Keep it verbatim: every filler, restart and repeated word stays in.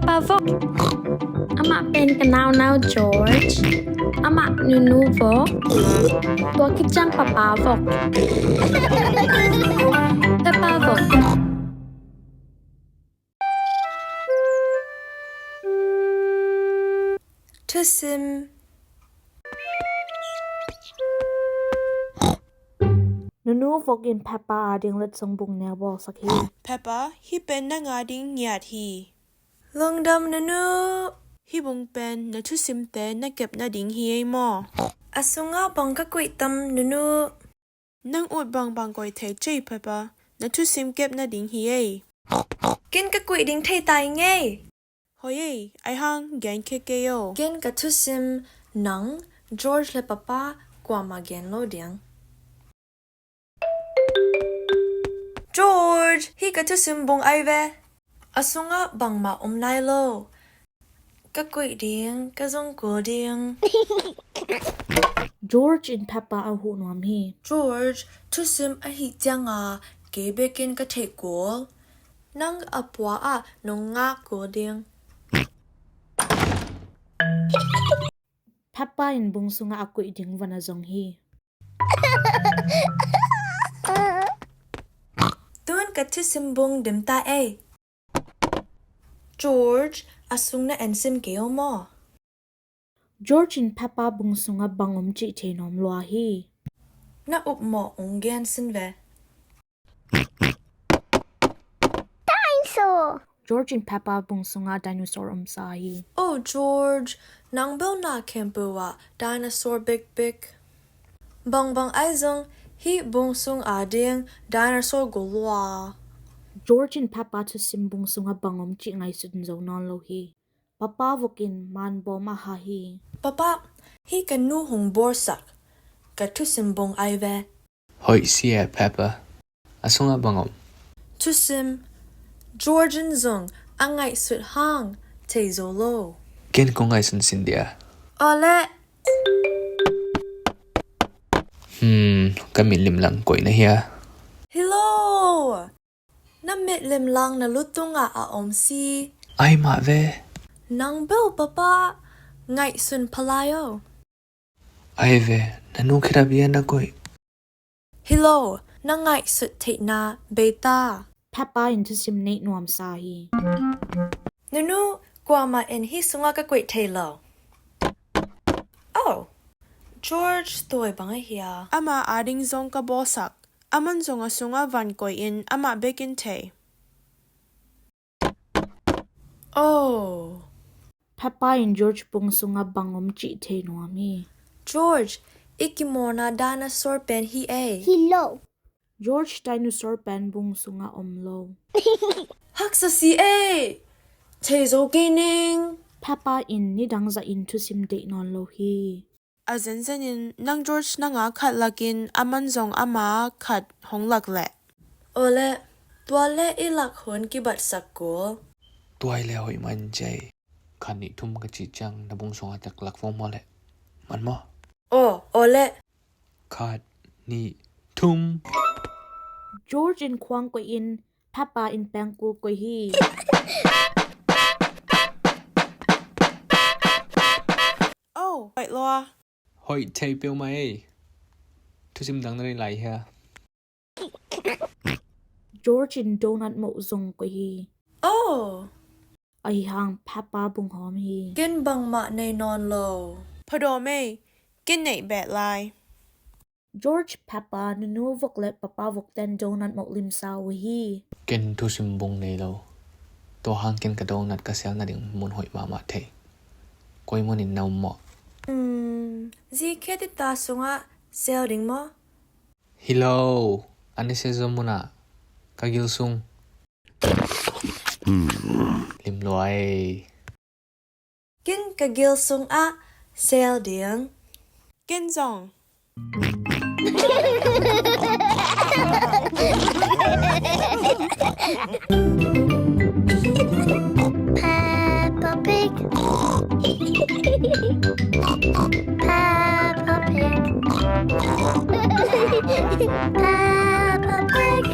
Papa vok. Amah pen ka naunau George. Amah Nunu vok. Tua khit ciang Papa vok. Papa vok. Thusim. Nunu vok in Peppa ading letsong bung neu bawlsak hi. Peppa, hih pen nang ading ngiat hi. Lungdam, Nunu. Hih bung pen na thusimte na kep nading hi ei maw? A sungah bang ka koih tam, Nunu? Nang ut bangbang koih thei cei, Peppa. Na thusim kep nading hi ei. Ken ka koih ding thei ta ing ei. Hoi ei, aihang gen khe kei o. Ken ka thusim nang George le Papa kuamah gen lo ding. George, hih ka thusim bung ai ve. A sungah bangmah om nai lo. Ka koih ding, ka zong kul ding. George in Peppa a huh nuam hi. George, thusim ahih cianga kei bekin ka theih kul. Nang a pua ah nong ngak kul ding. Peppa in bung sungah a koih ding van a zong hi. Tun ka thusim bung dim ta ei. George, a sung na en sim kei o maw? George in Peppa bung sungah bang om cih thei nuam lua hi. Na upmawh ung gen sin ve. Dinosaur. George in Peppa bung sungah dinosaur omsa hi. Oh George, nang bel na khempeuh ah dinosaur bekbek. Bangbang ahi zong hih bung sung ading dinosaur gol lua. George in Peppa thusim bung sungah bang om cih ngaihsun zo nawn lo hi. Papa vokin manbawm a ha hi. Papa, hih ka nu hong bawlsak ka thusim bung ai ve. Hoih sia, Peppa. A sungah bang om? Thusim, George in zong a ngaihsut hang thei zo lo. Ken kong ngaihsun sin dia. Awle. Hmm, ka mitlim lang koih na hia? Hi lo. Na mitlim lang na lutungah a om si. Ai mah ve. Nang bel Papa ngaihsun phalai o. Ai ve, na nu khirap ia na koih. Hi lo, na ngaihsut theihna bei ta. Peppa in thusim neih nuamsa hi. Nunu, kuamah in hih sungah ka koih thei lo. Oh, George tawi bang a hia? Amah ading zong ka bawlsak. Aman zong a sungah van koih in amah bekin thei. Oh. Peppa in George bung sungah bang om cih thei nuam hi. George, i kimawlna dinosaur pen hi ei. Hi lo. George dinosaur pen bung sungah om lo. Haksa si ei. Thei zo kei ning. Peppa in nidang zahin thusim deih nawn lo hi. A zenzenin nang George nanga khat lakin aman zong ama khat hong lak leh. Awle, tua le i lak hun kibatsak kul. Tuai le hoih man cei. Khat nih thum ka cih ciang na bung sungah tek lak fo maw leh. Man maw? Aw, awle. Khat nih thum. George in khuang koih in Peppa in pengkul koih hi. Oh, hoih lua. Hoih thei peuhmah ei. Thusim dang na nei lai hia? George in donut moh zong koih hi. Oh. Ahi hang Peppa bung hawm hi. Ken bangmah nei nawn lo. Phadawm ei, ken neih beh lai. George, Peppa, Nunu vok le Papa vok ten donut moh limsa uh hi. Ken thusim bung nei lo. Tua hang ken ka donut ka sel nading mun hoih mahmah thei. Koi munin na um maw? Um, zi khe tita sungah sel ding maw? Hi lo, an i sel zo munah ka gil sung. Lim luai. Ken ka gil sungah sel ding. Ken zong. Peppa Pig. Peppa Pig. Peppa Pig.